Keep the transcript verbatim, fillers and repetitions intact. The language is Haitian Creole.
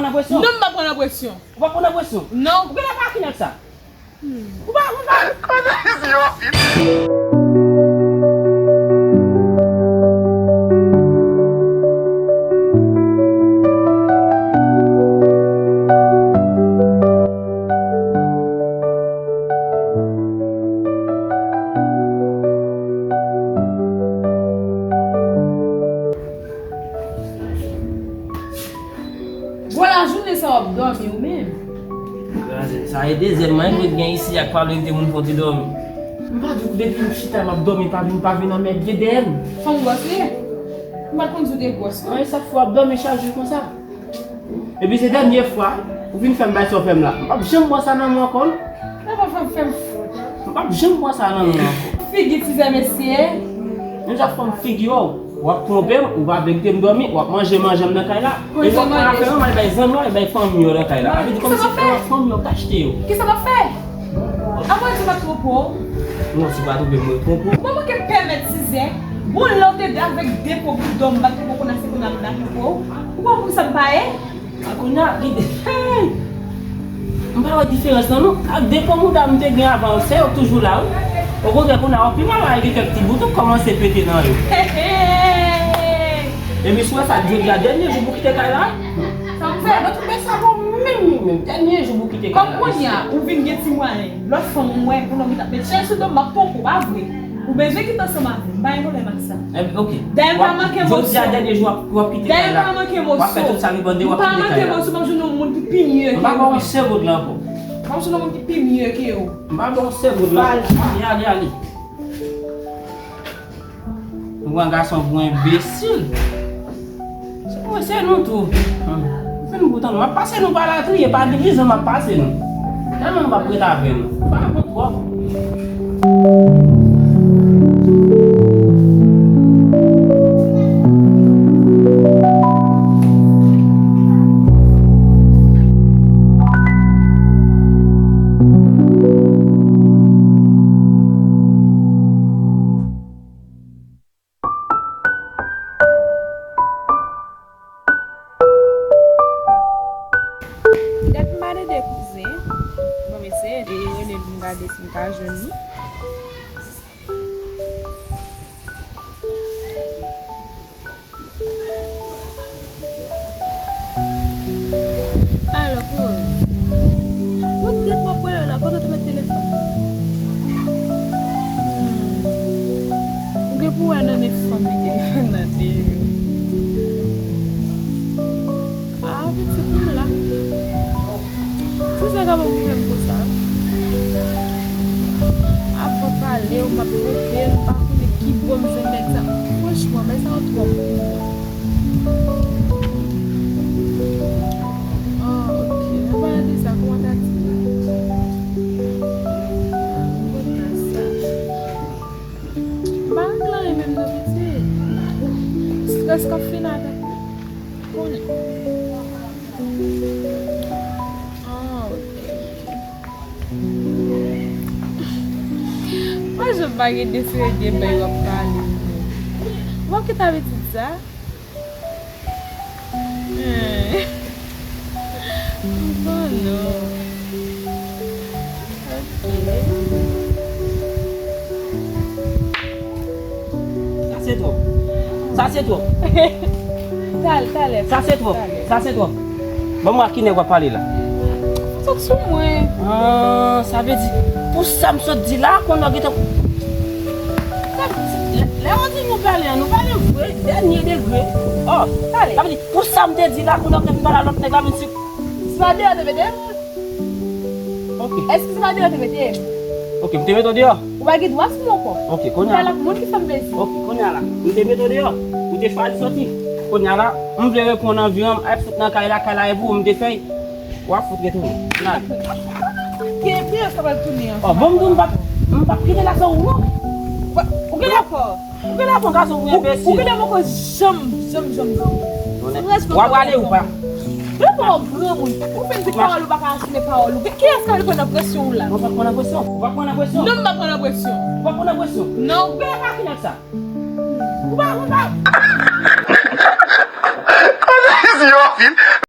Pran nan presyon. Non, m pa pran nan presyon. Ou pa pran nan presyon. Non. Ou genlè pa ki nèg sa? Ou pa, ou pa. Bon, lajounen sa w ap dòmi ou menm. Kraze, sa e dezyèm mwen mwen gen isi ak pale de moun fò te dòmi. M pa di w depi m chita m ap dòmi, pa vin, pa vin anmède dèyè m. Fanm gwòs li ye? M pa t konn si w te gwòs non. An, e sa k fè w ap dòmi chak jou konsa? Epi se dènye fwa ou vin fè m bay sa w fè m la. M p ap janm bwè sa nan men w ankò non. Sa pa fè m fè m fout. M p ap janm bwè sa nan men w ankò. Figi tizè mesye. Menm jan fanm figi w, w ap twonpe m, ou pa vle kite m dòmi, w ap manje manje m nan kay la. Epi w ap pran afè m, w al bay zanmi w, al bay fanmi w nan kay la. Sa vle di kòmsi fanmi w ap achte yo. Kisa m ap fè? Apre di m ap twonpe w. Non, si w pa twonpe m, mwen twonpe w. Ou pa manke pèmèt tizè. Bon, lè w te avèk depo pou dòm, m pa t poko konn ase konn ap la twonpe w. Ou pa konn sa m pa ye? A kounye a, li, hey! M pa wè diferans lan non. Ak depo mouda m te gen avan yo, se yo k toujou la wi. Okontrè, kounye a w ap pi mal, gen kèk ti bout ou kòmanse pete nan yo. Hey, hey! Epi si w wè sa, jodi a dènye jou pou kite kay la wi. Sa m fè? Mwen twonpe sa bon menm, menm, menm. Dènye jou pou kite kay la. Kòm kounye a, ou vin gen ti mwayen. Lòt fanm ou wè, pou nonm li t ap met chèn sou do m, m ap twonpe w, pa vre? Ou bezwen kite ansanm avè m, m pa gen pwoblèm ak sa. Epi, ok. Dayè m pa manke moso. Jodi a dènye jou w ap, w ap kite kay la. Dayè m pa manke moso. W ap fè tout sa ki bande, w ap kite kay la. M pa manke moso, m ap jwenn yon moun ki pi mye ke ou. M pa ba w yon segonn la ankò. M ap jwenn yon moun ki pi mye ke ou. M pa ba w yon segonn la. Ale, ale, ale. Nou pran gason pou enbesil. Se mwen, se nou tou. Hmm. Fin bouton nou. M ap pase nou pa latriye, pa divizyon, m ap pase nou. Tèlman m p ap ret avè nou. Pa bon twòp. Dat m pa tande kouzen. Bon, m eseye de rele l pou m gade si m ka jwenn li. Alo, Rose. Mwen t gen m ap rele w la, kote w te met telefòn nan? Hmm. Ou gen pou wè nan men fanm li telefòn nan te ye. Ah, pitit, m la. Se sa k ap okipe m konsa. Avan pale, ou m ap twonpe, m pa konnen ki bò m jwenn nèg sa. Franchman, men sa yo twòp pou mwen. Ah, ok. An palan de sa, kòman ta di? Kontan sa. M pa reklame menm non, pitit. Strès k ap fin avèk mwen. Konnen. Ah, ok, ok. Mwen, jan m pa gen de serye de bagay w ap pale. Bon, ki ta vle di sa? Hmm. M pa non. Sa se twòp. Sa se twòp. Talè, talè. Sa se twòp. Talè. Sa se twòp. Ban m wè ak ki nèg w ap pale la. Sot sou mwen. Ah, sa vle di, pou sa m sot di la, kounye a w gentan. Lè, lè yo di nou pale an, nou pale vre, dènye degre. Oh, talè. Sa vle di, pou sa m te di la, kounye a w gentan pale a lòt nèg la, menm si. Se pa deyò te mete m? Ok. Èske se pa deyò te mete m? Ok, m te mete w deyò? Ou pa gen dwa sou mwen ankò. Ok, kounye a. M pale ak moun ki fè m plezi. Ok, kounye a la. M te mete w deyò. Ou te chwazi soti. Kounye a la, m vle reponn anvi an, m ap fout nan kay la, kay la e pou ou, m te fè. W ap fout retounen. N ale. Gen pye sa pral tounen an. Oh, bon, m di w m p ap, m p ap kite la san ou non. Ou gen dakò? Ou genlè pran gason pou enbesil. Ou genlè poko janm, janm, janm, janm. Ou ap prale ou pa? Ou pa yon granmoun. Ou fin di pawòl ou pa ka asime pawòl ou. Kiyès k ap pran nan presyon w la? Ou pa pran nan presyon. Ou pa pran nan presyon. Non, m pa pran nan presyon. Ou pa pran nan presyon. Non. Ou genlè pa ki nèg sa? Ou pa, ou pa.